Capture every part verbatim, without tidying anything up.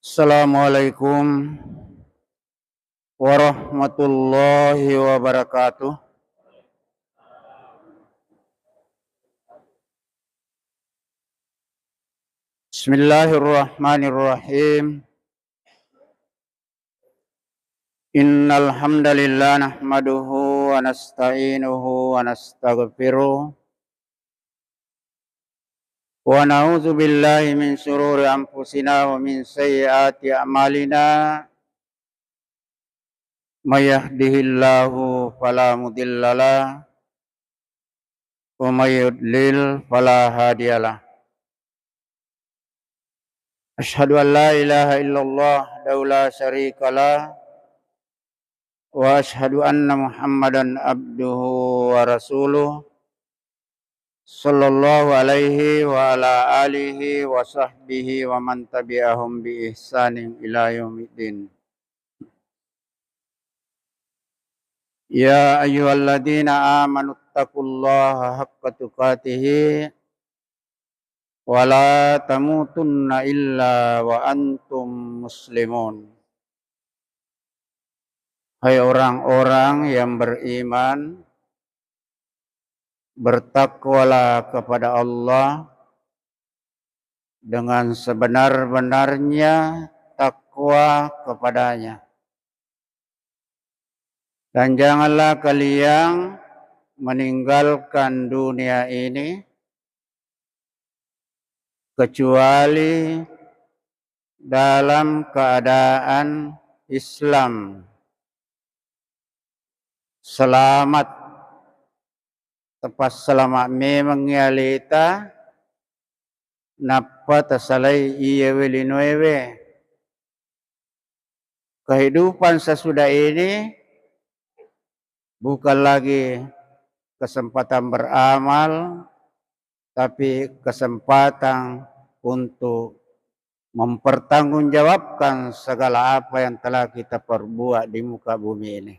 Assalamualaikum warahmatullahi wabarakatuh. Bismillahirrahmanirrahim. Innal hamdalillah nahmaduhu wa nasta'inuhu wa nastaghfiruh. Wa na'udzu billahi min syururi anfusina wa min sayyiati a'malina. May yahdihillahu fala mudhillalah, wa may yudlil fala hadiyalah. Asyhadu an la ilaha illallah wahdahu la syarikalah, wa asyhadu anna Muhammadan abduhu wa rasuluh, sallallahu alaihi wa ala alihi wa sahbihi wa man tabi'ahum bi ihsanin ila yaumiddin. Ya ayyuhalladzina amanu taqullaha haqqa tuqatihi wa la tamutunna illa wa antum muslimun. Hai orang-orang yang beriman, bertakwalah kepada Allah dengan sebenar-benarnya takwa kepada-Nya. Dan janganlah kalian meninggalkan dunia ini kecuali dalam keadaan Islam, selamat, tapassalama' memengngi aleta, nappa tasalai iyewe linoewe. Kehidupan sesudah ini bukan lagi kesempatan beramal, tapi kesempatan untuk mempertanggungjawabkan segala apa yang telah kita perbuat di muka bumi ini.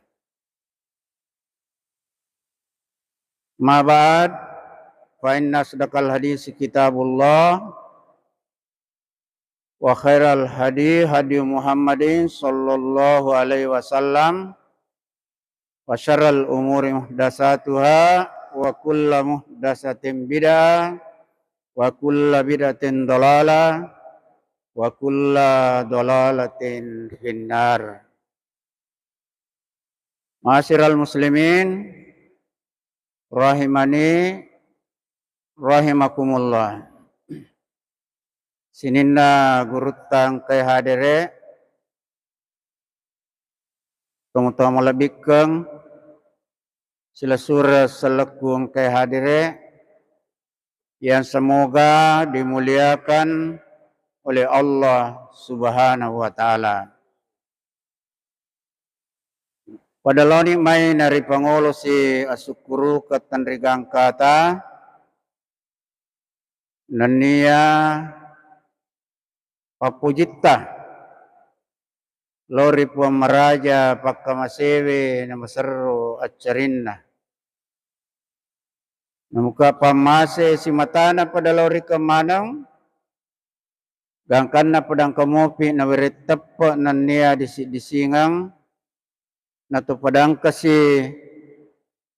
Ma ba'd, fa inna asdaqal hadisi kitabullah, wa khairal hadi hadi Muhammadin sallallahu alaihi wasallam, wa syarrul umuri muhdasatuha, wa kullu muhdasatin bid'ah, wa kullu bid'atin dhalalah, wa kullu dhalalatin finnar. Ma'asyiral muslimin, rahimani, rahimakumullah. Sininna gurutta engkae hadere, tomatoa malebbikkeng, silessureng sellekku engkae hadere, yang semoga dimuliakan oleh Allah Subhanahu wa Ta'ala. Pada laoni mai naripangolosi asukkurukeng tenrigangkata, nennia pappujitta lao ri Puang Maraja pakkamasewe namaserro accarinna. Namuka pammase simatana pada lao ri kemaneng, gangkanna padangka mopi nawereng teppe nennia disi-disingeng, natopadangkasi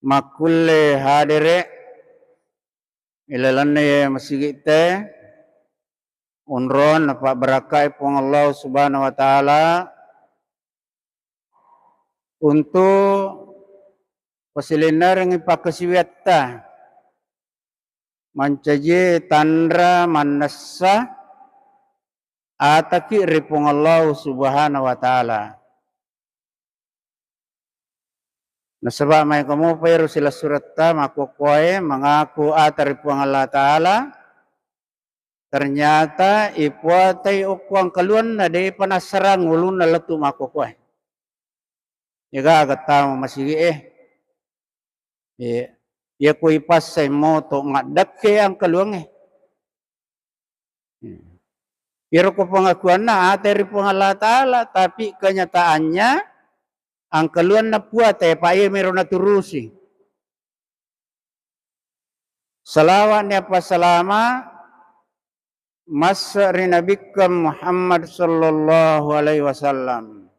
makkulle hadere ilalenna ye masigi'te, onrong napabbarakkai Puang Allah Subhanahu wa Ta'ala, untuk pasilennerengngi pakkasiwiatta, mancaji tanra mannessa ataki ri Puang Allah Subhanahu wa Ta'ala. Nasaba maega mopa ero silessuretta makkokkoe mangaku ata ri Puang Allah Ta'ala, ternyata ipuatai okko angkaluanna, depa nassarang ulunna lettu makkokkoe. Ega aga tama masigi e. Iya, iya ko ipassai moto ngaddekke angkaluangnge. Iyaro ko pengakuanna ate ri Puang Allah Ta'ala, tapi kenyataannya angkaluanna puate, pa iya mero naturusi. Salawat ni apa salama Massa ri Nabikkeng Muhammad sallallahu alaihi wasallam.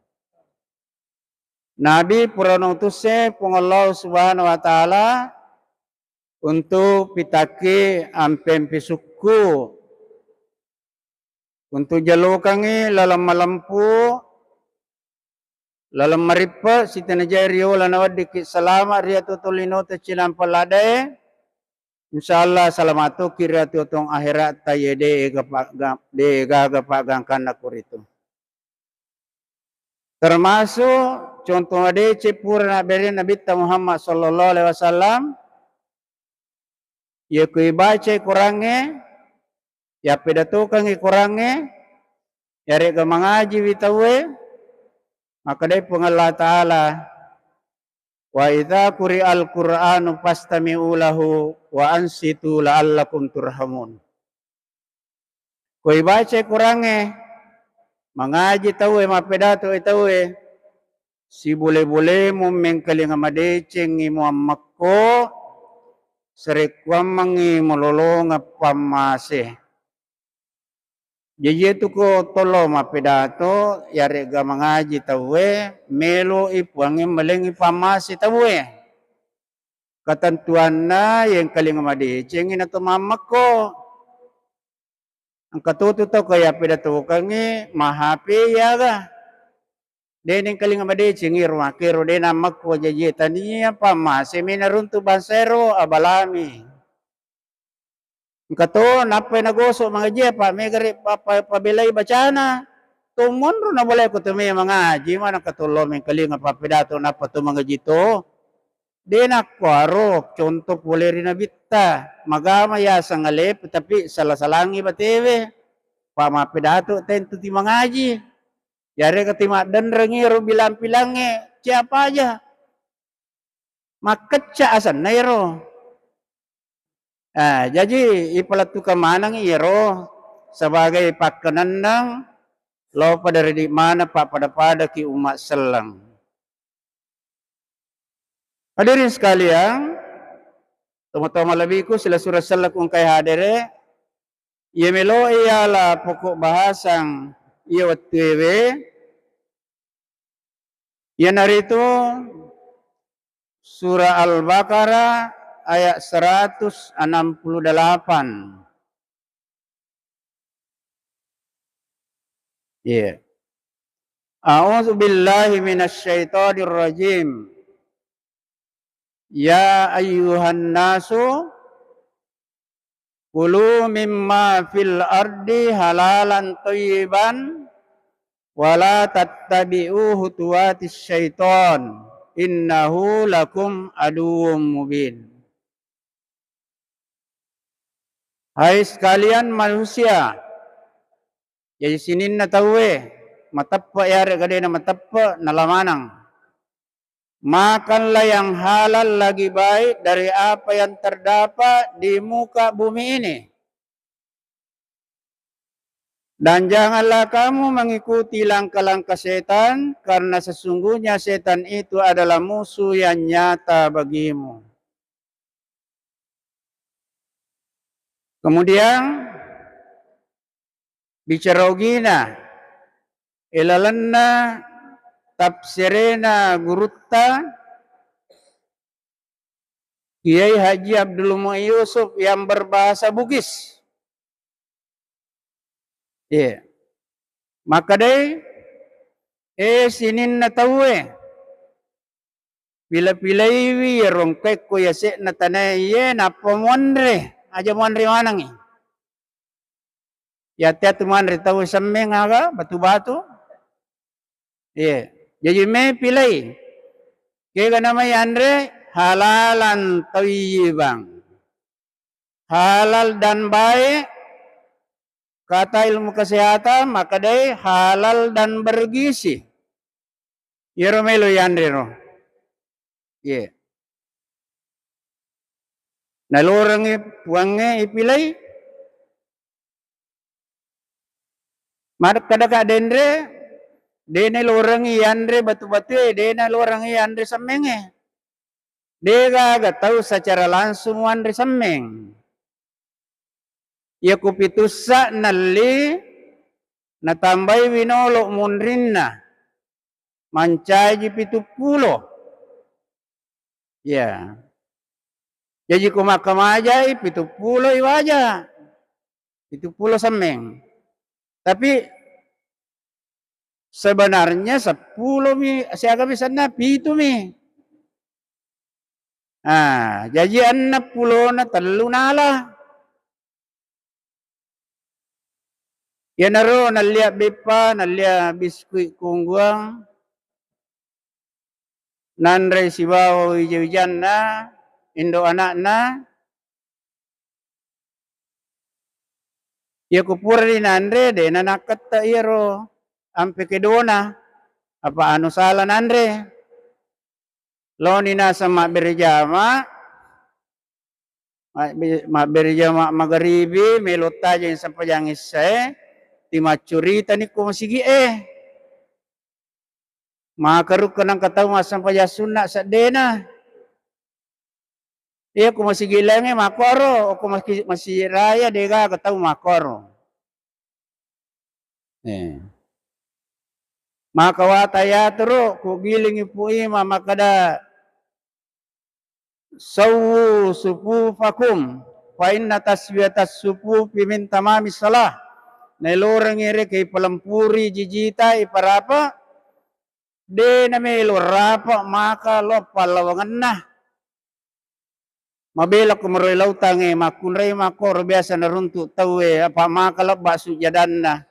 Nabi pura nautusse Puang Allah Subhanahu wa Ta'ala untu pitakki ampempi sukku, untu jalokangngi laleng malempu, laleng marippe, sitenajai riola naweddikki salama ri atuo-tuo linote cinampa laddae. Insyaallah salama tokki ri atuo-tuong akheratta, iye de gaga pa-, ga-, de gaga paggangkanna kuritu. Termasuk contoh madeceng pura nabbere Nabitta Muhammad sallallahu alaihi wasallam, iya ko ibacai Korangnge, yappedatokangngi Korangnge, yaregga mangajiwi tauwe, makkedai Puang Allah Ta'ala, "Wa idza quri'al Qur'anu fastami'u lahu wa ansitu la'allakum turhamun." Ko ibacai Korangnge, mangaji tauwe, mappedato'i tauwe, sibole-bolemu mengkalinga madecengngi muammekko, sarekkuammengngi mulolongeng pammase. Jaji, iyatu ko tollo mappidato, iyaregga mangaji tauwe, melo'i Puangnge malengngi pammase tauwe. Ketentuanna, yengkalinga madecengngi nato mammekko. Engka totu tau ko yappidatokengngi, mahape iyaga. De nengkalinga madecengngi ro makkero, de nammekko, jaji tania pammase mena runtu bangsaero, abalami. Engka to nappai nagoso mangaji, apa mega re pa-, pa-, pabelai bacana. To monro nabolai ko to me mangaji, mana engka to lo mengkalinga pappidato nappa to mangaji to. De nakkuaro contoh pole ri Nabitta. Magama yaseng alep, tapi sala-salangi batewe. Pa mappidato tentu ti mangaji. Yarega ti maddenrengi ro bilang-bilangnge, siapa aja. Makkecca asenna iyaro. Ah, jaji ipalettukeng maneng iyaro sebagai pakkenenneng lao pada ridi maneng pappada-padaki umat selleng. Hadirin sekalian, tomatoa malebbiku, silessureng selleng ku engkae hadere, iya meloe yala pokok bahasang iya wettuewe, iyanaritu Surah Al-Baqarah ayat seratus enam puluh delapan. Iya. A'udzu billahi minasy syaithanir rajim. Ya ayyuhan nasu, kulu mimma fil ardi halalan thayyiban, wa la tattabi'u khutuwatis syaiton, innahu lakum aduwwum mubin. Hai sekalian manusia, jaji sininna tauwe, mateppe' yarega dena mateppe', nala maneng. Makanlah yang halal lagi baik dari apa yang terdapat di muka bumi ini. Dan janganlah kamu mengikuti langkah-langkah setan, karena sesungguhnya setan itu adalah musuh yang nyata bagimu. Kemudian, bicara ogina, ilalenna tafsirena gurutta Kiai Haji Abdul Muin Yusuf yang berbahasa Bugis. Iya. Makkedai, eh, sininna tauwe, pila-pilaiwi iyaro engkae ko yase'na tanae iye, nappa muanre, aja muanre manengngi. Yate-atu manre tau semmeng aga batu-batu. Iya. Jaji me pilai. Kega namai anre halalan thayyiban. Halal dan baik. Kata ilmu kesehatan, makkedai halal dan bergizi. Iyaro melo yanre ro. Iye. Nalorengngi puangnge ipilai. Makkeda ka denre, de nalorengngi yanre batu-batue, de nalorengngi yanre semmengnge. De gaga tau secara langsung wanre semmeng. Iya ku pitussa nelli, natambai winolo munrinna, mancaji pitu pulo. Iya. Jaji ku makkamajai pitu pulo i waja. Pitu pulo semmeng. Tapi sebenarnya seppulo mi, siaga mi senna, pitu mi. Ah, jaji enneng pulona tellu nala. Iyanaro nellia beppa, nellia biskuit kungguang, nanre sibawa wija-wijanna, indo ana'na. Iya ku purani nanre, de' nanakketta iyaro ampe kedona, apa anu sala nanre. Laoni naseng mabbere jama, mabbe-, mabbere jama magaribi, melo tajeng sempajang issae, timaccuritani ko masigi'e. Maka rukka nengka tau massempajang sunna seddena. Iya, ko masigi laingnge makkoro, ko masi-, masigi raya degaga tau makkoro. Eh. Maka wata yatoro, ko gilingi Pu Imam makkeda, "Sawwu sufufakum, fa inna taswiyatas sufufi min tamamis shalah." Naelorengngi rekeng ipalempuri jijita, iparapa, de' namelo rapa maka lo pallawangenna. Mabela ko maroi lautangnge, makkunrai makkoro biasa naruntu tauwe, apa maka lebba sujjadanna.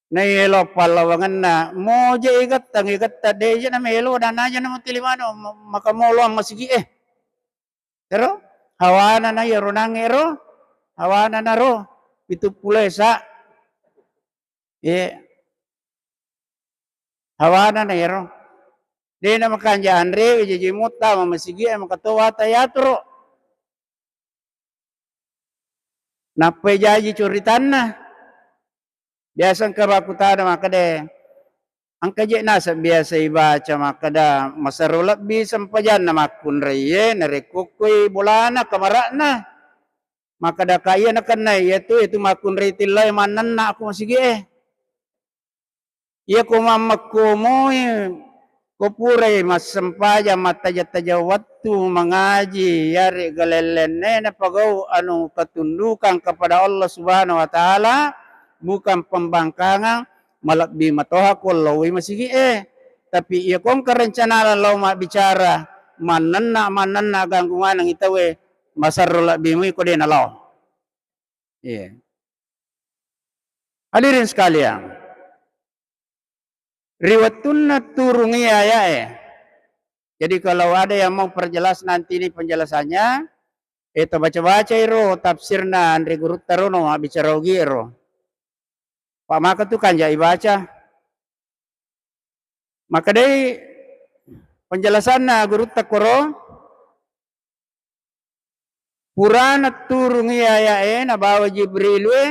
Naelo pallawangenna, moje igettang, igettang, de' je namelo, dan aja namutili mano, ma-, maka moloang masigi'e. Ero, hawana na iyaro nangnge ero, hawana naro, pitu pulo esa. Ye. Hawana na iyaro. De' namakanja anrewe, jaji mottama masigi'e, maka to wata yatoro. Nappai jaji coritanna. Biasa engka makkutana makkeda, engka je naseng biasa ibaca makkeda, masero lebbi sempajanna makkunraiye narekko koi bolana kamara'na. Makkeda ka iya nakennai, iyatu, iyatu makkunrai tillae mannenna ko masigi'e. Iya ko mammekko moi, ko purai massempajang, mattajeng-tajeng wettu mangaji, yaregga lellenne napagau anu ketundukan kepada Allah Subhanahu wa Ta'ala, bukan pembangkangan, malebbi matoha ko laoi masigi'e. Tapi iya ko engka rencana lao mabbicara, mannenna, mannenna ganggu manengngi tauwe, maserro lebbi moi ko de' nalao. Iya. Hadirin sekalian, ri wettunna turungi aya'e. Jadi, kalau ada yang mau perjelas nanti ini penjelasannya, eh, tabaca-baca iro tafsirna anre gurutta rono mabbicara ogi ero. Pak maka tu kanja ibaca. Makkedai penjelasanna gurutta koro, purana turungi aya'e nabawa Jibrilu e,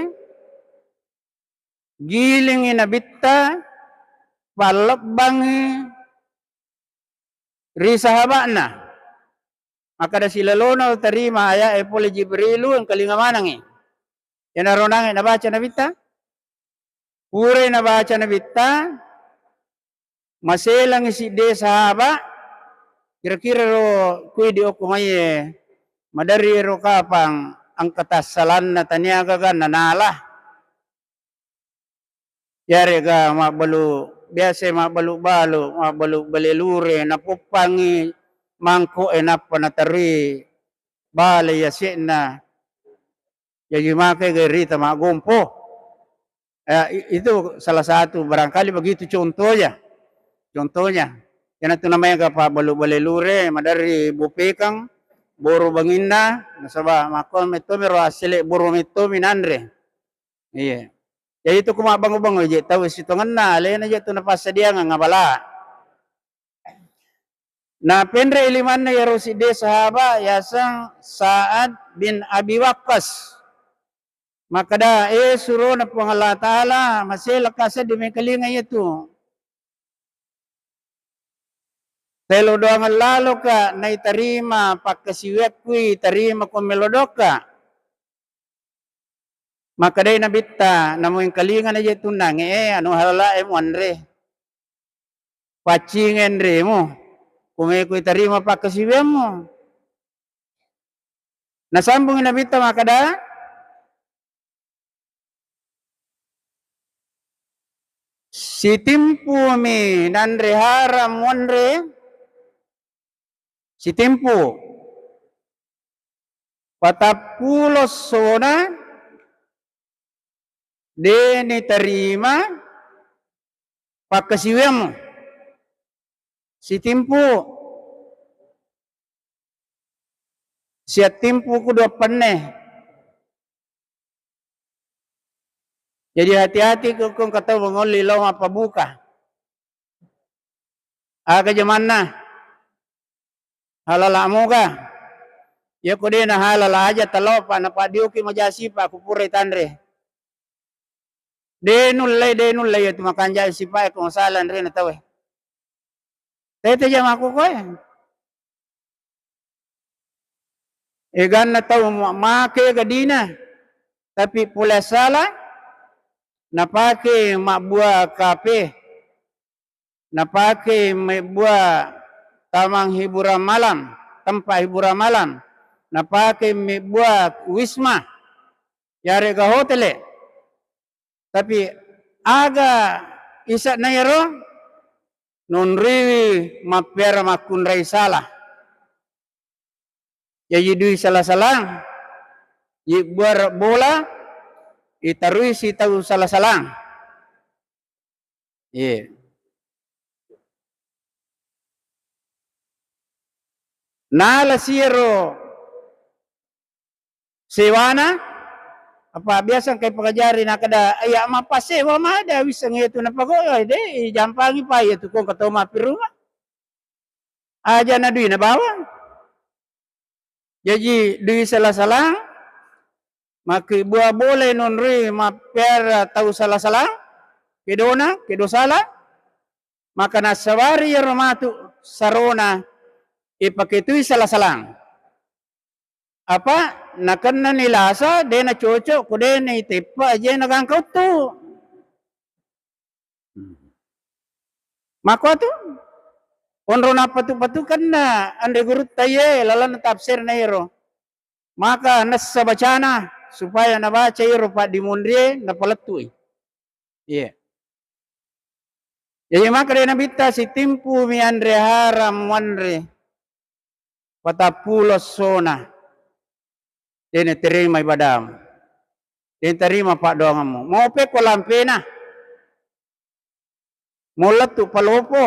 gilingi nabitta, pallebbangi ri sahaba'na. Makkeda, "Silalona utarima aya'e pole Jibrilu, engkalinga manengngi." Iyanaro nangnge nabaca nabitta. Purai nabaca nabitta, maselangi sidde sahaba, kira-kira ro kui di okko maiye, maderri ero kapang engka tassalanna tania gaga nanala. Yarega mabbalu, biasa mabbalu-balu, mabbalu bale lure, napoppangi mangko e nappa natarui bale yase'na. Jaji makai gerita maggompo. Eh, i-, itu salah satu, barangkali begitu contohnya. Contohnya, iyanatu namanya gapa balu bale lure, maderri bopekang, boro banginna, nasaba makko metto mero assele boro metto minanre. Iya. Jadi itu kuma bangu-bangu je tau sitongenna, alena je tu napassadiangang abala. Na penre limanna iyaro sidde sahaba yaseng Sa'ad bin Abi Waqqas. Makkeda, "Eh, surona Puang Allah Ta'ala, maselaka seddi mengkalinga iyatu. Telo doang laloka naitarima pakkasiwiakku, tarima ko melo doka." Makkedai Nabitta, "Namuingkalinga na je tunnange, eh, anu halala e muanre. Paccing enremu, kumeko itarima pakkasiwiammu." Nasambungi Nabitta makkeda, "Sitimpumi nanre haram muanre, sitimpu, patappulo essona de' niterima pakkasiwiammu. Sitimpu, siattimpu ku dua penne." Jadi hati-hati ku, ku engka tau mangolli lao mappabuka. Aga jamanna? Halala moga. Iyako de' nahalala aja talo, pa napaddioki maja sipa ku pura itanre. De' nullei, de' nullei iyatu makanja sipa e ko masala anrena tauwe. Tete jamako koe. Eganna tau ma-, make gadina, tapi pole sala, napake mabbua kape, napake mabbua tamang hiburan malam, tempat hiburan malam, napake mabbua wisma, yarega hotele. Tapi aga isa'na iyaro? Nonriwi mappiara makkunrai sala. Jaji dui sala-salang, yibbuara bola, itarui sitau sala-salang. Iye. Nala siyaro sewana, apa biasa engka ipakajari nakkeda, "Iya, mappasewa mada wisseng iyatu napagoyo, de' ijampangi pa iyatu kong katau mappirunga. Aja na dui na bawang." Jaji dui sala-salang, makkibbua bolai nonroi mappiara tau sala-salang, kedona, kedo sala, maka nassabari iyaro matu sarona ipaketui sala-salang. Apa nakennani lasa, de' nacocok, ko de' naiteppa ajena gangka uttu. Makkuatu, onro nappatu-patukenna anre gurutta iye lalanna tafsirna iyaro. Maka nessa bacana supaya nabaca iyaro paddimonrie napalettui. Iye. Jaji makkeda Nabitta, "Sitimpumi anre haram muanre patappulo essona, de' naterima ibadamu, de' naterima paddoangemmu." Mopekko lampena, molettu palopo,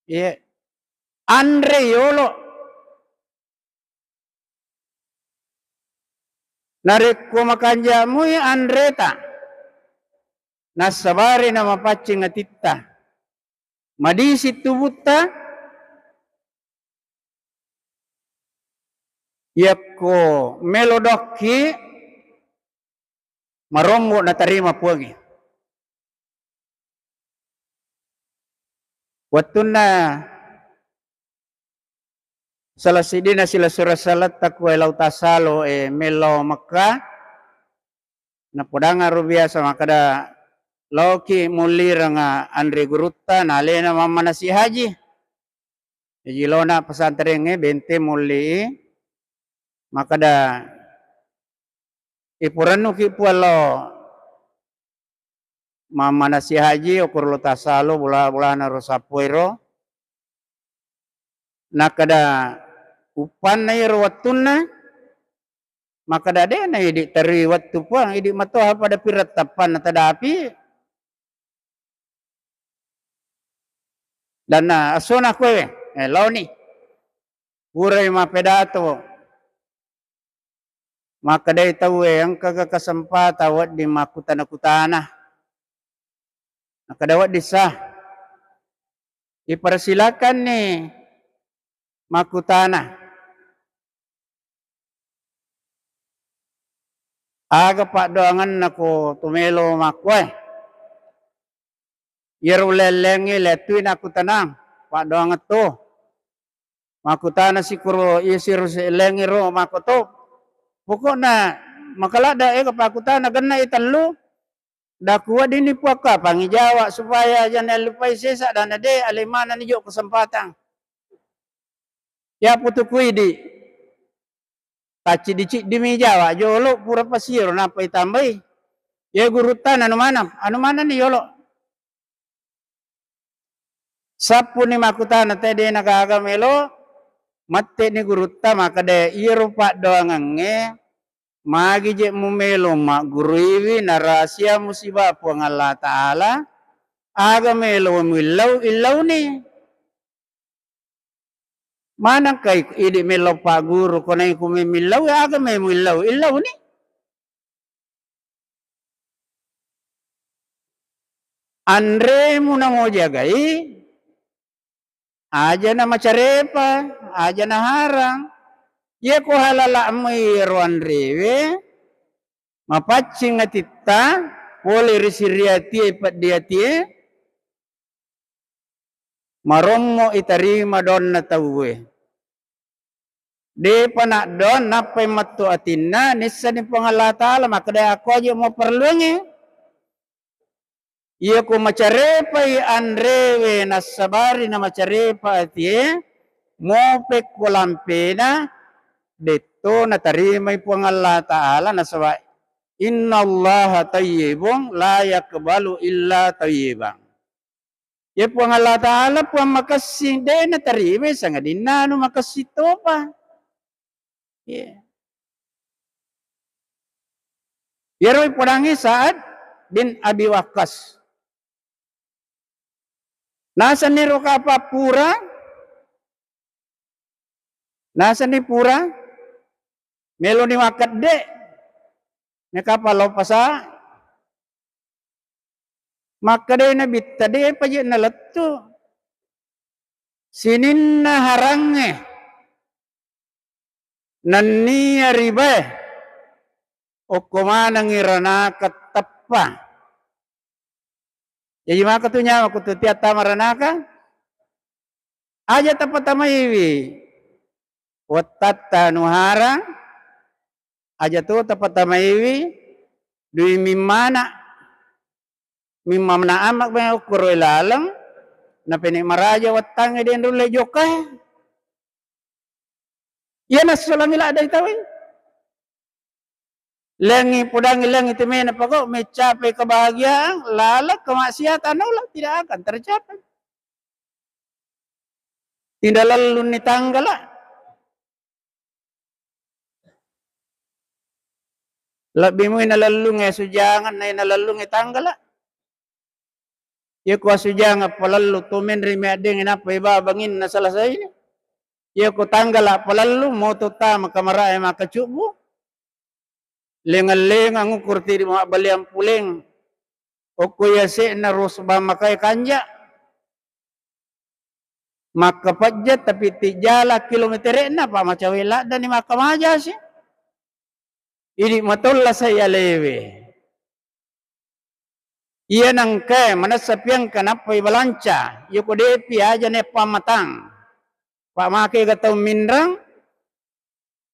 iye, anre yolo. Narekko makanjamui anreta, nassabari namapaccing atitta, madising tubutta, yakko melo dokki, marombo natarima Puangnge. Wettunna sala siddinna silessureng saletta kuwae lao tasalo, e, mello Mekka, napodangaro biasa makkeda, "Laoki mullireng anre gurutta, na alena mammanasi haji." Jaji laona pesantrengnge Bente mulli, makkeda, "Iporennuki Puang lao mammanasi haji, okoro lo tasalo bola-, bolana ro sappoiro." Nakkeda, "Uppanna iyaro wettunna." Makkeda, "De na idi terri wettu Puang, idi matoha pada pirettappanna tadapi." Danna, "Assona kowe." Eh, laoni. Purai mappedato. Makkedai tauwe, "Engkaga kesempatan wedding makkutana-kutana?" Nakkeda, "Wedding sa. Ipersilakanni makkutana. Aga paddoangenna ko tumelo makkuae?" Iyaro uleng-lengnge lettui nakkutanang paddoangeng to. Makkutana sikuro iya siro se-, lengngero makko to. Pokokna Maka ladda ega pakkutana genna i tellu, daku weddinni puakkapangi jawab supaya aja nallupai sesa dana de ale manani jo kesempatan. Ya putuku idi. Tacciddi-ciddimi jawab jolo pura pasiro nappa itambai. Ya gurutta anu maneng, anu manenni yolo. Sappuni makkutana te de nagaga melo, matte'ni gurutta makkeda, iyaro paddoangengnge magi je mumelo magguruiwi narasia musiba Puang Allah Ta'ala, aga melo muillau, illauni. Manengka idi melo pagguru, konai ku memillau, aga memu illau, illauni. Anremu namo jagai, aja na macarepa, aja na harang. Iya ko halala mui ro anrewe, mapaccing atitta, pole ri siri atie, peddi atie, marommo itarima donna tauwe. Depa naddoang nappai mettu atinna, nissani Puang Allah Ta'ala makkeda, "Akko aja muperluangngi." Iyako macarepai anrewe nassabari namacarepa atie, mopekko lampena, detto natarimai Puang Allah Ta'ala, nasaba, "Innallaha thayyibun la yaqbalu illa thayyiban." Ya Puang Allah Ta'ala, Puang makessing, de natarima sangadinna anu makessing topa. Iya. Iyaro ipodangngi Sa'ad bin Abi Waqqas. Nasenni ro kapang pura, nasenni pura, meloni makkedde, mekapa lao pasa, makkedai Nabitta, depa je nalettu. Sininna harangnge nennia ribae okko manengngi ranaka teppa. Jaji maka tu nyawa ku tu tiattama ranaka, aja tapatamaiwi wettatta nuharang, aja to tapatamaiwi dui mimmana. Mimmamna amak me ukkuro laleng, napene maraja wettangnge de nulle jokkae. Iya nassolangi ladde tauwe. Lengi podangi lengi temena pako, mencapai kebahagiaan, laleng kemaksiatan, Allah tidak akan tercapai. Tidak lellunni tanggala. Lebbi mui nalellungnge asujangeng, na nalellungnge tanggala. Iya ko asujangeng palellu to menre meaddeng nappa iba banginna selesai. Iya ko tanggala palellu moto tama kamarae makkacubbu. Lengeng-lengeng ukur tidi mabbaliang puleng. Okko yase'na ros bamakae kanja. Makkapajja tapi tijjala kilometere'na, pa macawe laddani makkamajasi. Idi matolla sai alewe. Iya nangkae manessa piangka nappai balanca, yoko depi aja neppa matang. Pa make ga tau minrang,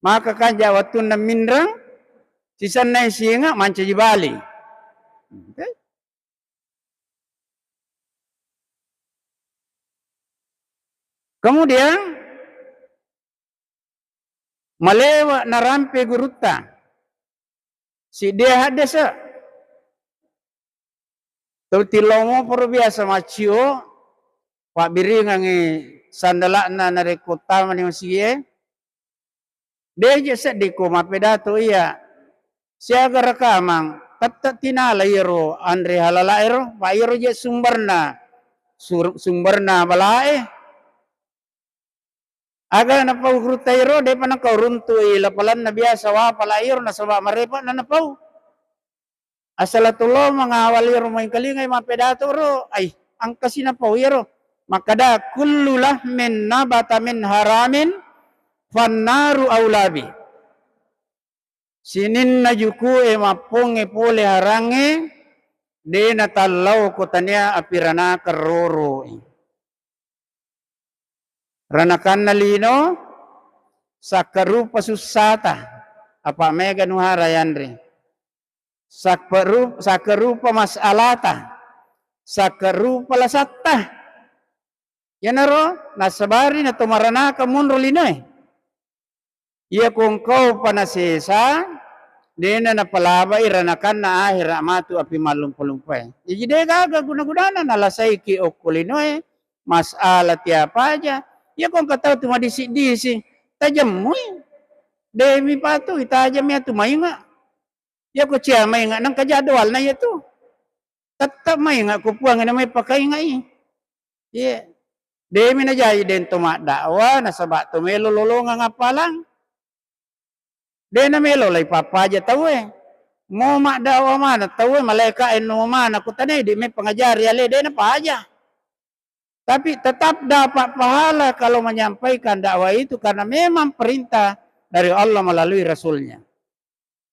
maka kanja wattunna minrang, sisenna singa mancaji bali. Oke. Kemudian malewa narampe gurutta. Siddia haddese. Tau tillau moporo biasa maccio, pabbiringangngi sandala'na narekko tamani masigie. Deje seddi ko mappidato iya. Siaga rekamang tette tinala iyaro anre halala ero, pa iyaro je sumberna, sur-, sumberna balae. Aga napau gurutta iyaro, depa nakau runtui lapalanna biasa wapala iyaro nasaba marepa na napau. Asala tulo mangawal iyaro maingkalingai mappedato ro, ai, angkasi napau iyaro. Makkada, "Kullu lahmin nabata min haramin fannaru aulabi." Sininna jukue mappongnge pole harangnge, de natallau ko tania api ranaka roroi. Ranakanna lino, sakkarupa sussata. Apa mega nuhara yanre. Sakkeru-, sakkerupa masalata, sakkerupa lasatta. Iyanaro nasabari na to maranaka monro linoe. Iya ko engkau pa nasesa, dena napalabai ranakanna ahera matu api mallumpa-lumpae. Jaji de gaga guna-gunana nalasaiki okko linoe, masalah tiapa aja. Iya ko engka tau tu madisi-disi, tajemmui. Demi patu itajami atu mainga. Iya ko cia mainga nengka jadwalna iya tu. Tetap mainga ko Puang na mai pakaingai. Iya. Demi najai dento maddakwa nasaba to melo lolongang appalang. De namelo lai pappaja tauwe. Mo maddakwa mana tauwe malaika enno mana ko tanai di me pengajari ale de napaja. Tapi tetap dapat pahala kalau menyampaikan dakwah itu karena memang perintah dari Allah melalui Rasulnya.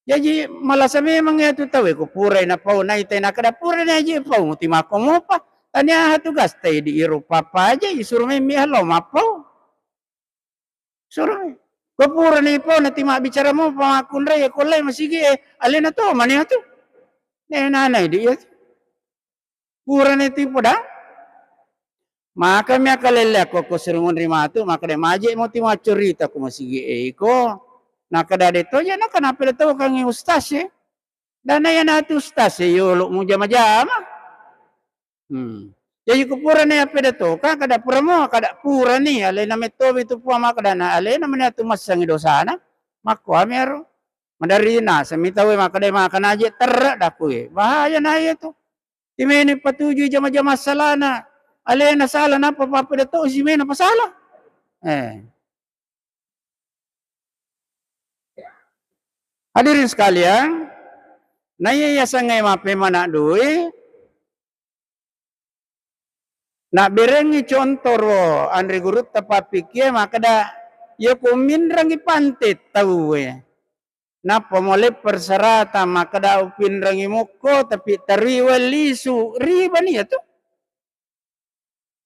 Jaji malasa memang iya tu tauwe ko purai napau naitai nakada pura naji pau muti mako mopa. Tania tugas tai di iru papa aja isuru memmi halo mapau. Suru. Ko pura ni pau nati mabbicara mopa makkunrai ya kollai masigi e alena to mani atu. Ne nanai di iya tu. Purani ti poda. Maka mi akkalelle akko ko sirungun ri matu, maka de maje mo ti maccurita ko masigi e iko. Nakada de to je na kenapa de to kangi ustaz e. Dana ya natu ustaz e yolo mu jama-jama. Hmm. Jadi ko purani apa de to ka kada pura mo kada purani alena metto mi tu pua maka dana alena mani atu massangi dosana. Makko ami aro. Madari naseng mi tauwe maka de maka naje terre dakku e. Bahaya na iya tu. Timeni patujui jama-jama salana. Alena sala nappa pappada to simena pasala. Eh. Hadirin sekalian, naiya yasengnge mappemana dui, nabberengngi contoro anre gurutta pappikkie makkeda, yako minrengngi pante tauwe. Nappa mole persyaratan makkeda upinrengngi mokko, tapi teriwe lisu, riba ni iyatu.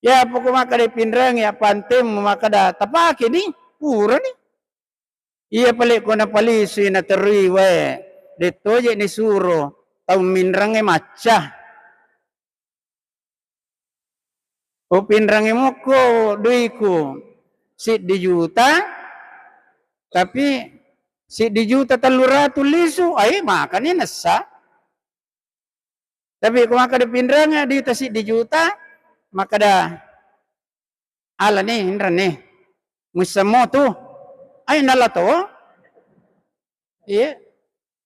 Ya poko makkeda pinrengngi appantemmu makkeda tapake ni, purani. Iya pale ko napalisui nateriwe, de toje ni suro tau minrengnge macca. Upinrengngi mokko duiku siddi juta, tapi siddi juta tellu ratu lisu, ai makani nessa. Tapi ko makkeda pinrengngi duita siddi juta, makkeda alani inrenni. Muissemmo tu. Ai nala to. Iya.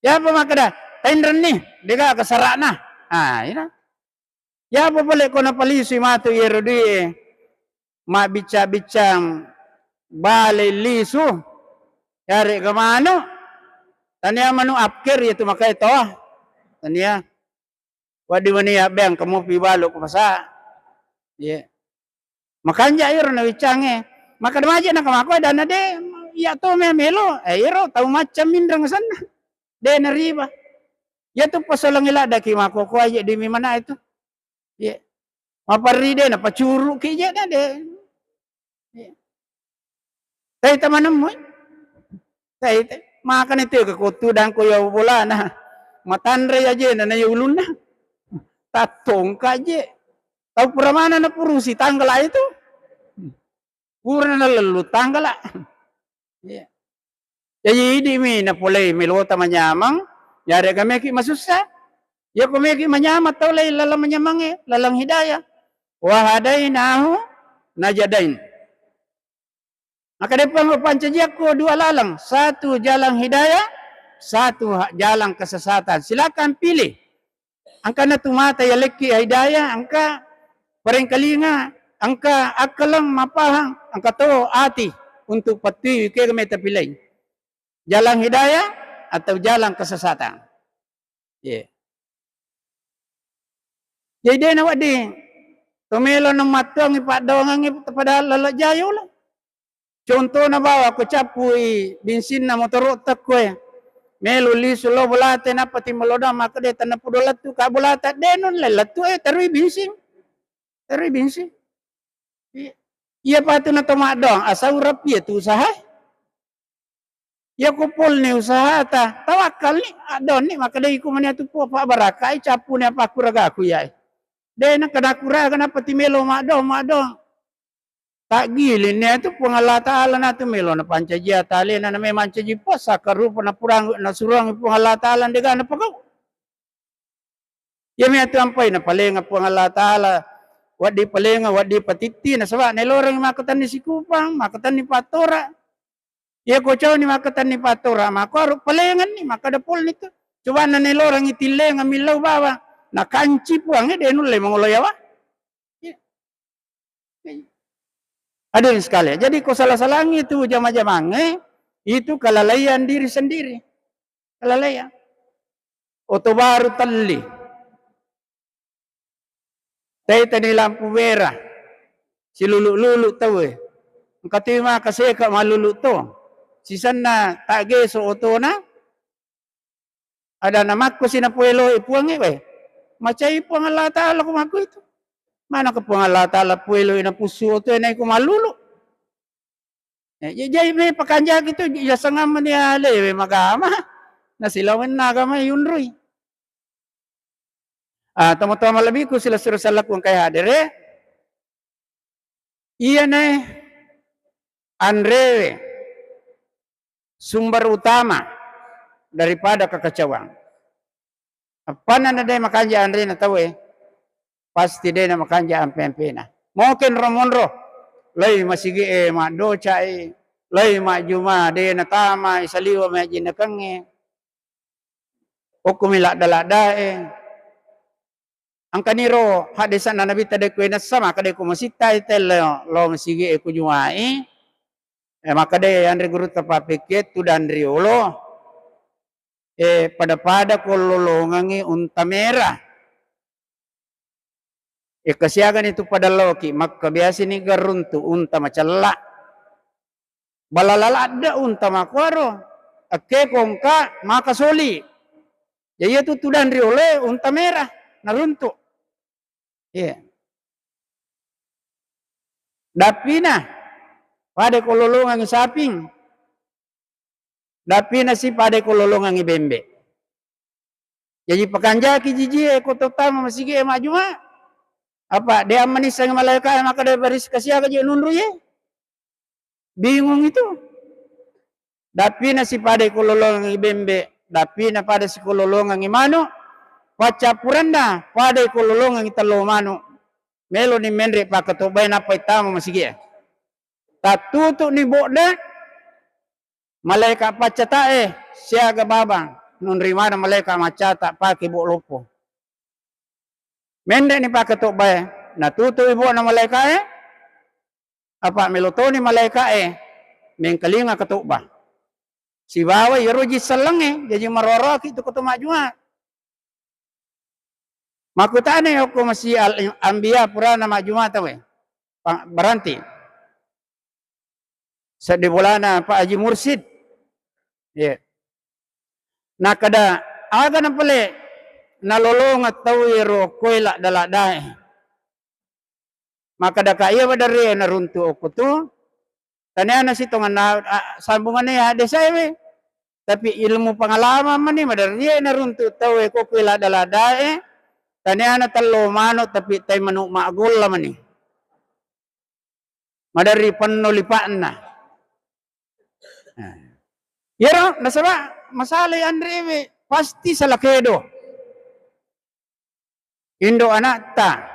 Yapa makkeda tainrenni, dega kesarana. Ah, ina. Yapa pole ko napalisui matu iyaro dui e mabbica-biccang bale lisu, yarega manu, tania manu apker iyatu makai to, tania waddi mani abbeang kamupi balu ko pasa. Iya. Makanja iro nawiccangnge. Makkeda maje naka makkoe dana de iya to me melo. Eh, iro tau macca minreng senna. De nariba. Iya tu pasolangi laddaki makko ko aje demi mana itu. Iya. Maparri de napacuruki je na de. Iya. Taita manemmu. Taita. Makani tega ko tudang ko ya bolana. Matanre aje na na ya ulunna. Tattongka je. Tau pura mana napurusi tanggala itu. Pura nalellu tanggala. Iya. Jaji idi'mi napolei melota manyamang, yarega meki masussa. Yako meki manyamang tau lei laleng manyamangnge, laleng hidayah. Wa hadainahu najadain. Maka depa pancajiakko dua laleng, satu jalan hidayah, satu ha-, jalan kesesatan. Silakan pilih. Engkana tu mata yalekki hidayah, engka parengkalinga, engka akkaleng mapahang, engka to ati untuk pattui kega meta pilih. Jalan hidayah atau jalan kesesatan. Iya. Jadi dena wedding to melo na mattuangi paddoangangngi padahal lala jayolo. Contona bawa ko cappui binsinna motoro'ta koe. Melo lisu lo bolate nappa timmelodang makkeda tennapudo lettu ka bolata de nulle lettu e terui binsing. Terui binsing. I-, iya patu na to maddoang asaurappi iya tu usaha. Iyako polni usahata, tawakkalni, addoanni, makkedai iko mani atu Puang, pabbarakkai, cappuni apa kuragaku iyae. De' na kada kuraga, nappa timelo maddo, maddo. Taggilinni atu Puang Allah Ta'ala natu melo napancaji atalena, na memang mancaji puasa, karupa napurang, nasuruang Puang Allah Ta'ala, de'ga napagau. Iyami atu ampai napalenga Puang Allah Ta'ala, wedding palenga, wedding patitti, nasaba' naeloreng makkatenni sikupang, makkatenni pattora. Iyako cauni makkatenni pattora, makkuaro palenganni, makkada polni tu. Coba na naelorengngi tillenga millau bawang, nakanci Puangnge, de' nulle mangolo yawa. Iya. Hadirin sekalian, jadi ko salah-salangngi itu jama-jamangnge, itu kelalaian diri sendiri. Kelalaian. Oto baru telli. Taitani lampu merah. Silulu-lulu tauwe. Engka tu maka seka malulu to. Sisenna taggeso otona. Ada namakko si napoeloi Puangnge, weh. Macai Puang Allah Ta'ala ko makko itu. Mana ke Puang Allah Ta'ala poeloi napussu otoe naiko malulu. Eh, ja-, jai me pakanjaki tu, ja-, jasangang mani alewe magama. Nasilawenna agama yunrui. Ah, tomatoa malebbiku silessureng sallaku engkae hadere. Iyanae anrewe sumber utama daripada kekacauan. Appanna na de' makanja anrena tauwe, pasti de' na makanja ampe-ampena. Mokeng ro monro, lai masigi'e maddoca'i, lai majjuma de' natamai saliwa majjinnakengnge. Okkomi ladda-laddae. Engkaniro haddesanna Nabitta, de' ko enessa, maka de' ko masittai telle lo masigi'e ko jumai. Eh, maka de' anre gurutta pappekke tudang riolo. Eh, pada-pada ko lolongengngi unta merah. Ekka siagani tu pada laoki, makka biasani garuntu unta macella. Balala ladde unta makkuaro, ekkeko engka maka soli. Jadi iyatu tudang rioloe unta merah naruntu. Iya. Dappina pada ko lolongengngi saping. Dappina si pada ko lolongengngi bembe. Jaji pakanjaki jijie ko tottama masigi'e majjuma. Apa de' ammanissengngi malaeka'e makkeda baris kasiaga je nunru ye? Bingung itu. Dappina si pada ko lolongengngi bembe, dappina pada si ko lolongengngi manu, paccappurenna pada ko lolongengngi tello manu. Meloni menre pakkatobbae nappa ittama masigi'e. Tattutu'ni bo'na, malaeka paccata'e siaga babang, nunri maneng malaeka maccata pake bo' loppo. Menre'ni pakkatobbae, natutu'i bo'na malaeka'e, apa melo toni malaeka'e mengkalinga katobba. Sibawa iyaro ji sellengnge, jaji maroroaki tu ko to majjuma. Makkutana okko masi al-, anbiya purana majjuma tauwe. Pa-, berarti seddi bolana Pak Haji Mursyid. Iya. Nakkeda, aga napale nalolongeng tau ero okkoe ladda-laddae. Makkedaka iya maderri naruntu okko tu, taniana sitongenna, a, sambunganna iya haddesaewe. Tapi ilmu pengalaman mani maderri naruntu tauwe ko okkoe ladda-laddae, taniana tello manu tapi tai manu maggolla mani. Maderri penno lipa'na. Nah. Iyaro nasaba masalai anrewe pasti sala kedo. Indo ana'ta.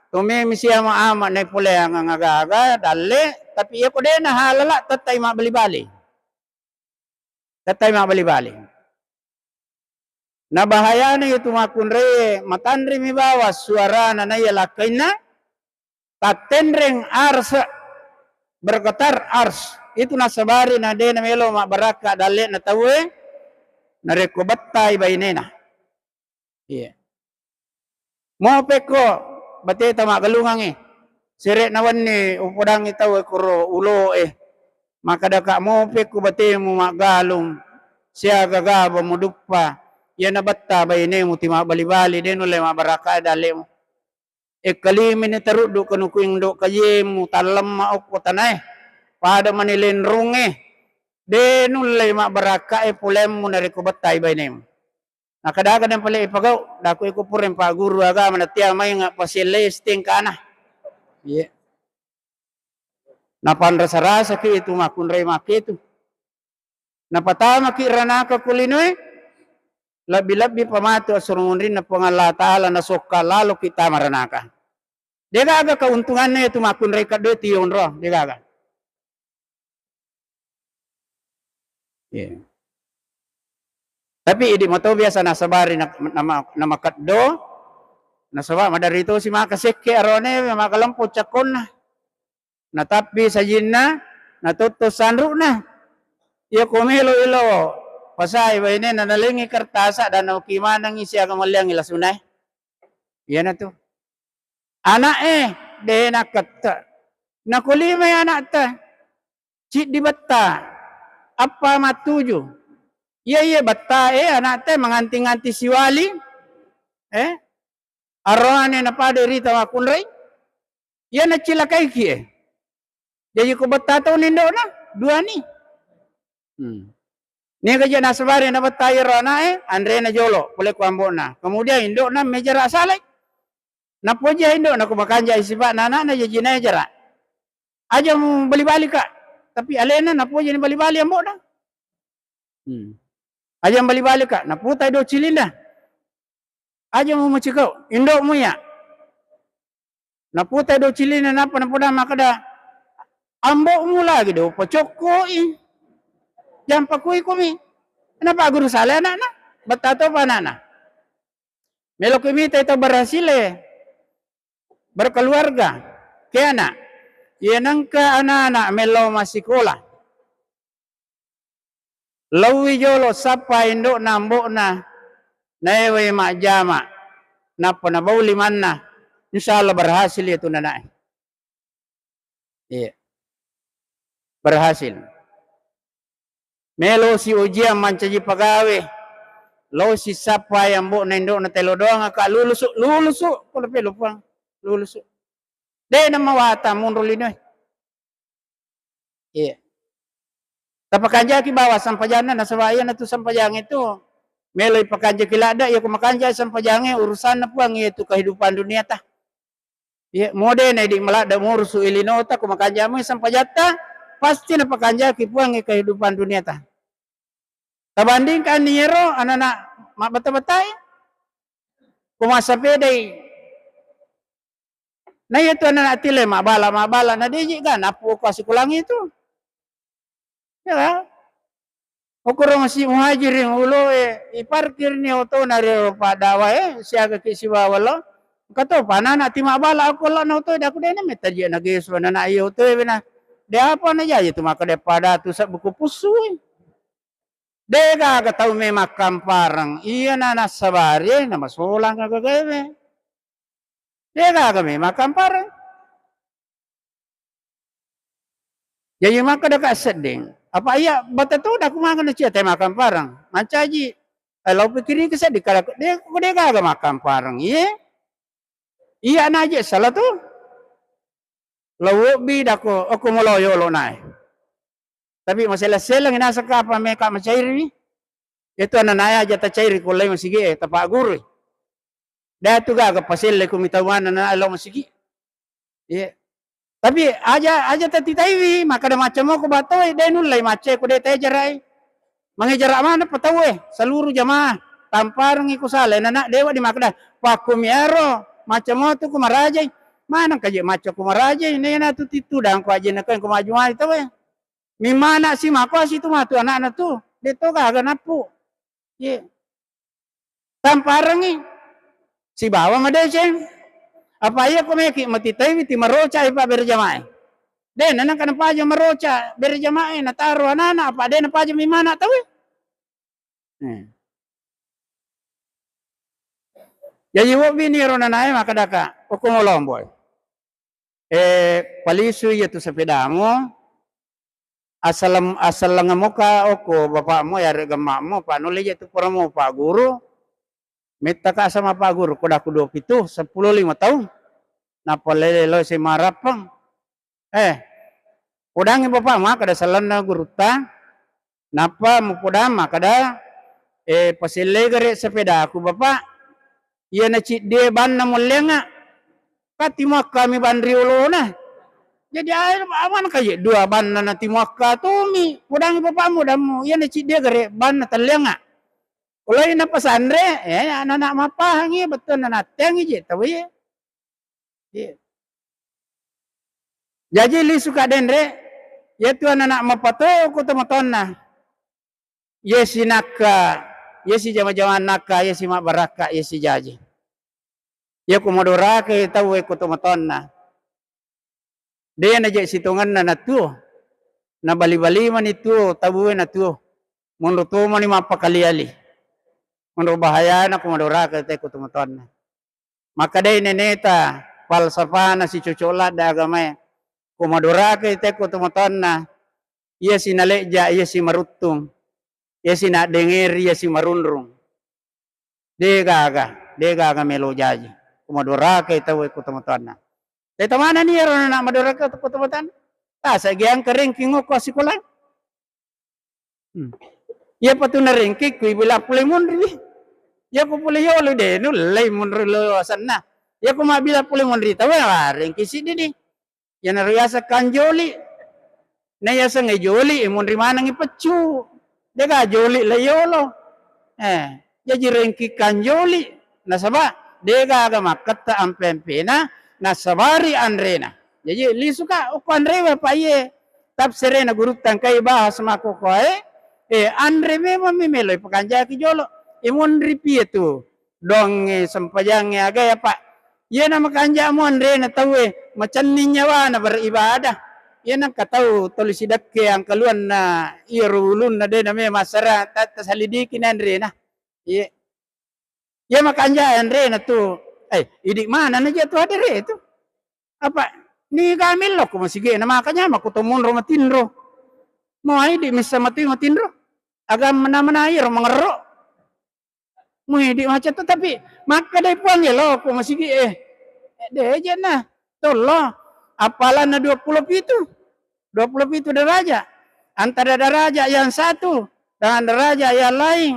Tomemi siama ama naipoleangang aga-aga dalle, tapi iyako dena halala tettai mabbali-bali. Tettai mabbali-bali. Nabahayana iyatu makkunraie, matanrimi bawang suarana naiya lakkainna, tattenreng ars, bergetar ars. Itu nasabari na de namelo mabbarakka dalle'na tauwe, narekko bettai bainena. Iya. Mopekko bateta maggalungangngi. Sere'na wenni upodangngi tau ekkoro uloe. Makkedaka, mopekko batemu maggalung, siaga gaba muduppa. Iyana betta bainemu ti mabbali-bali, de nulle mabbarakka dallemu. Ekkalimini taruddu ko nukuindo kajemu, tallemma okko tanae. Pada mani lenrungnge. De nullei mabbarakkae poleammu narekko bettai bainemu. Nakadaga den pale ipagau, daku iko pureng pagguru agama natia maenga paselle stengkana. Iya. Napanrasa-rasaki itu makkunrai makketu. Napatamaki ranaka ku linoe, lebbi-lebbi pamatu assurung munrinna Puang Allah Ta'ala nasokka laloki tama ranaka. Degaga keuntunganna itu makkunrai keddo tiyonro, degaga. Iya. Tapi idi mato biasa nasabari na-, nama-, namakeddo, nasaba maderri tosi maka sekke arone, maka lempo cakkonna. Natappi sajinna, natotto sanrukna. Iya ko melo ilo pasai bainena nalengi kertasa dan nauki manengi siaga malliangi lasunae. Iyanatu. Ana'e de nakkette. Nakulimai ana'ta. Ciddi betta. Appa mattuju. Iya, iya, betta, eh, ana'ta manganti-nganti siwali. Eh, aroane napada rita makkunrai. Iya nacilakaiki, eh. Jaji ko betta to nindo'na, duani. Hmm. Niga je nasabari na betta iyaro ana'e, anrena jolo, pole ko ambo'na. Kemudian indo'na mejara salai. Napoji indo'na ko makanjai sipa'na ana'na jaji naejara. Aja mu bali-bali, Kak. Tapi alena napoji ni bali-bali ambo'na. Hmm. Aja mu bali-bali, Kak. Naputai do cilinna. Aja mu macikau, indo'mu iya. Naputai do cilinna napa napoda makkeda, "Ambo'mu lagi do pacokkoi. Jampa kui kumi." Napa guru sale ana'na? Betta topa ana'na. Melo ki mitai tau berhasil e, berkeluarga, ke ana'. Iya nengka ana'-ana' melo massikola. Laowi jolo sappa indo'na ambo'na, naewai majjama, nappa nabau limanna, insya Allah berhasil iya tu nana'e. Iya. Berhasil. Melosi ujian mancaji pagawe, laosi sappa ambo'na indo'na telo doang, Kak, lulusu, lulusu, ko lepe lo Puang, lulusu. De namawata munro linoe. Iya. Tapakanjaki bawa sampajanna, nasaba iyanatu sampajang itu melo ipakanjaki ladde, iya ko makanjaki sampajangnge urusanna Puang, iyatu kehidupan duniata. Iya, modena idi maladde murusu ilinota ko makanjaki sampajatta, pasti napakanjaki Puang kehidupan duniata. Tabandingkan iyaro anana mabbata-batai, ko massapedai. Na iya tu anana tile mabala-mabala, na deji ga nappu ko asikulangi tu. Ya. Okoro masi muhajirin ulo e, iparkir ni oto na ri paddawa e, siaga ki sibawa lo. Kato panana ti mabala aku lo na oto e, daku dena metaji na gesu anana iya oto e bena. De apa na jaji tu maka de pada tu sa buku pusu e. De gaga tau me makkampareng, iyana nassabari namasolang gagaewe. De gaga me makkampareng. Jaji makkeda ka sedding, apa iya bata toda ku mangeng nacia te makkampareng. Mancaji, eh, lau pikiring ke sedding kada de, de gaga makkampareng. Iye. Iya naje salah tu. Lau wobbi dako, okko molo yolo nae. Tapi masela-seleng naseng kapang meka macairiwi. Itu ananae aja tacairi ko lai masigi e, tapaggurui. De tu gaga paselle ko mitauanna na lao masigi. Iya. Tapi aja, aja tatitaiwi, makkeda macca moko batoi, de nullai macca ko de taejarai. Mangejara mana pataue, seluruh jamaah. Tamparengi ko sala, nana dewa di makkeda, pakkomi aro, macca motu ko marajai. Maneng kaje macca ko marajai, nena tu titu dangko aje nakeng ko majumai taue. Mimana si mako si tu matu anakna tu. De to gaga nappu. Ye. Tamparengi. Sibawa madeceng. Apa iya ko meki matitaiwi ti maroca ipa berjamaah. De nanang kana paja maroca berjamaah nataro anana apa de napaja mimana taue. Eh. Jaji wobbi ni ro nanae makkeda ka, okko molomboi. Eh, palisui iya tu sepedamu, asal-, asallengemoka okko bapakmu, yaregga emmakmu, apa nulle je tu puramu pagguru, mettaka sama pagguru, ko daku dua pitu, seppulo lima taung, nappa lele lo S M A Rappeng. Eh, podangngi bapakmu, makkeda sellenna gurutta, Nappa mupodang makkeda, "Eh, pasellei gare sepedaku, Bapak. Iyana ciddie banna molleanga. Kan timuakkami banri olona." Jadi, ae, aman kaje dua banna na timuakka tomi. Podangi bapakmu dammu, iyana ciddie gare banna telleanga. Ulai napasanre, eh, anak-anak mapahangi, betul na natteangi je tau ye. Iya. Jaji lisuka denre, iyatu anak-anak mapato ko tomatoanna. Iya sinakka, iya sijama-jama nakka, iya simabbarakka, iya sijaji. Iya ko madorakai tauwe ko tomatoanna. De naje sitongenna natuo. Nabali-bali mani tuo, tabue natuo. Monro tomani mappakali-ali. Monro bahayana ko madorakai te ko tomatoanna. Makkedai neneta, falsafana sicocok ladde agamae, ko madorakai te ko tomatoanna, iya sinalejja, iya simaruttung, iya sinaddengeri, iya simarunrung. De gaga, de gaga melo jaji. Ko madorakai tauwe ko tomatoanna. Te tamanani ero anak madoraka ko tomatoanna. Tasa giang kereng kingo ko sikola. Hmm. Iya patu narengki ku ibila pole monri. Iya ku pole yolo de nullei monri lo asenna. Iya ku mabila pole monri tauwe warengki siddi ni. Iyanaro yaseng kanjoli. Na yaseng e joli, e monri manengngi peccu. Dega joli la yolo. Eh, jaji rengki kanjoli. Nasaba dega aga makketta ampe-ampena, nasabari anrena. Jaji lisuka okko anrewe apa iye tafsirena gurutta engkai bahas makkokoe, eh, anre memang mi melo ipakanjaki jolo. E monri piye tu? Doangnge, sempajangnge, agae, apa? Iyana makanja muanrena tauwe, macenning nyawana beribadah. Iyana engka tau toli sidekke angkaluanna iyaro ulunna de name massara ta-, tasalidiki nanrena. Iye. Iya makanja anrena tu, eh, idi mana naja tu hadere tu. Apa? Niga mello ko masigi na makanya mako to monro matinro. Mo aidi missa mati matinro. Aga mena-mena iyaro mangerro. Muidi macetto, tapi makkedai Puang, "Elo ko masigi e." Eh, de jena. Tollo. Appalanna dua puluh pitu. Dua puluh pitu derajat. Antara derajat yang satu dengan derajat yang lain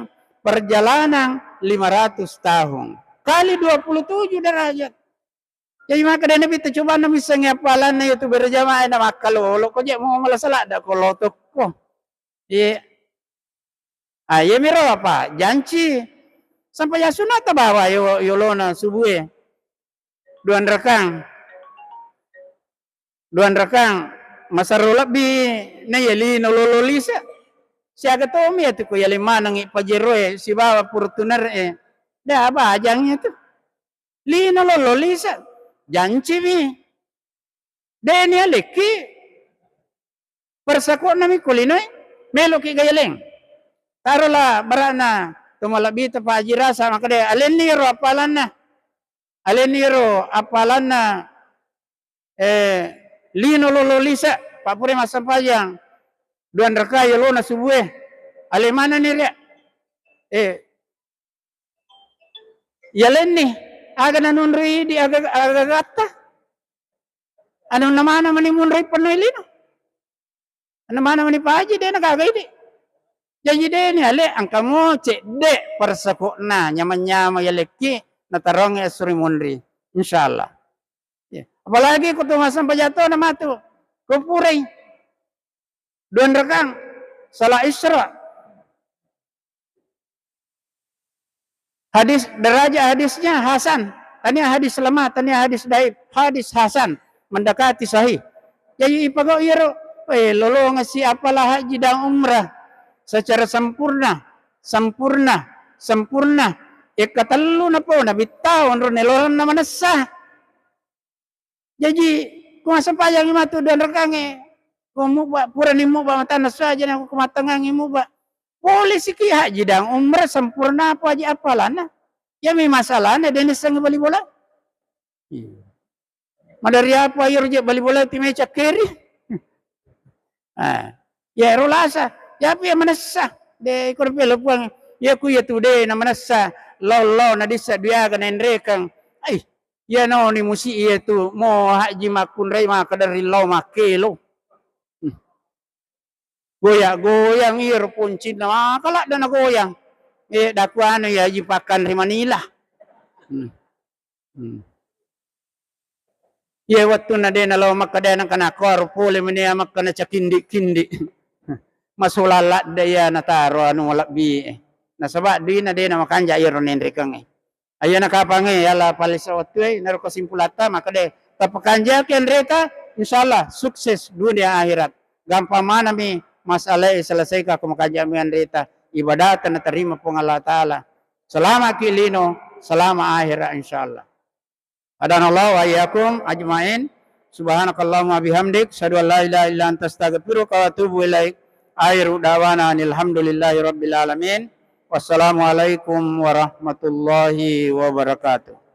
perjalanan lima ratus tahun. Kali dua puluh tujuh derajat. Jadi makkeda Nabitta, "Cobanna missengngi appalanna iyatu berjamaah na makkalolo ko je mo malasa ladda ko lotokko." Iya. Ah, iyamiro apa? Janci. Sampajang sunna tabawa yo-, yolona subue. Duanrakang. Duanrakang. Masarro lebbi na iya lino lolo lisa. Siaga tomi iyatu ko yale manengngi Pajero e sibawa Fortuner e. Da bajang iyatu. Lino lolo lisa. Janci mi. Deni alekki. Persako'na mi ko linoe, meloki gayaleng. Tarola bara'na to malebbi ta Pak Haji Rasa, makkeda, "Alenni ero appalanna. Alenni ero appalanna, eh, lino lolo lisa, pappurai massempajang duanrakai yolona subue. Ale manenni ria." Eh, Yalenni, aga nanunrui di aga-, aga-, agatta? Anu namana mani munrui pennoi lino? Anu mana mani paji, de nagaga idi. Jaji de ni ale, engka mo cedde persako'na, nyamang-nyamang yalekki, natarongngi essuri munri. Insyaallah. Ya. Apalagi ko tu masang pajato na matu. Ko purai. Duanrakang. Salat Isra. Hadis, derajat hadisnya hasan. Tania hadis lemah, tania hadis daif. Hadis hasan, mendekati sahih. Jadi ipagau iyaro, eh, lolongeng si apala haji dan umrah secara sempurna, sempurna, sempurna. Ekka tellu napo nabitta onro neloranna manessa. Jaji, ko massempajangngi matu duanrakangnge, ko mubba, purani mubba matanna suaja na ko matangngangngi mubba. Pole siki haji dan umrah sempurna apa aja apalana. Yami masalahna de nissengngi bali bola. Iya. Madari apa iyaro je bali bola ti mecakkeri. Ah, ya ero lasa, ya apa ya manessa. De ikor pelo Puang, ya ku ya tu de na manessa. Lolo na dissa duaga na enrekang. Ai, Iyanoni musi iyatu mo haji makkunrai makkaderri lao makkelo. Hmm. Goyang-goyang iyaro poncinna, maka ladde nagoyang. Eh, daku anu ya, ji pakan ri Manila. Hmm. Hmm. Iya, wettunna de nalo makkeda, nangka nakkuaro pole menia makkeda cakindi-kindi. Masolang ladde iya nataro anu malebbi. Nasaba duina de namakanja iyaro nenrekengnge. Ayo nakapangnge, yala palessa wettue, naro kesimpulatta, makkeda, tapakanjaki anreta, insyaallah sukses dunia akhirat. Gampang manami masalae selesaikan ko makanjaki anreta. Ibadata naterima Puang Allah Ta'ala. Selamaki lino, selama akhirat, insyaallah. Hadanallahu wa iyyakum ajmain. Subhanakallahumma bihamdik, asyhadu an la ilaha illa anta, astaghfiruka wa atubu ilaik. Akhiru da'wana anil hamdulillahi rabbil alamin. Wassalamualaikum warahmatullahi wabarakatuh.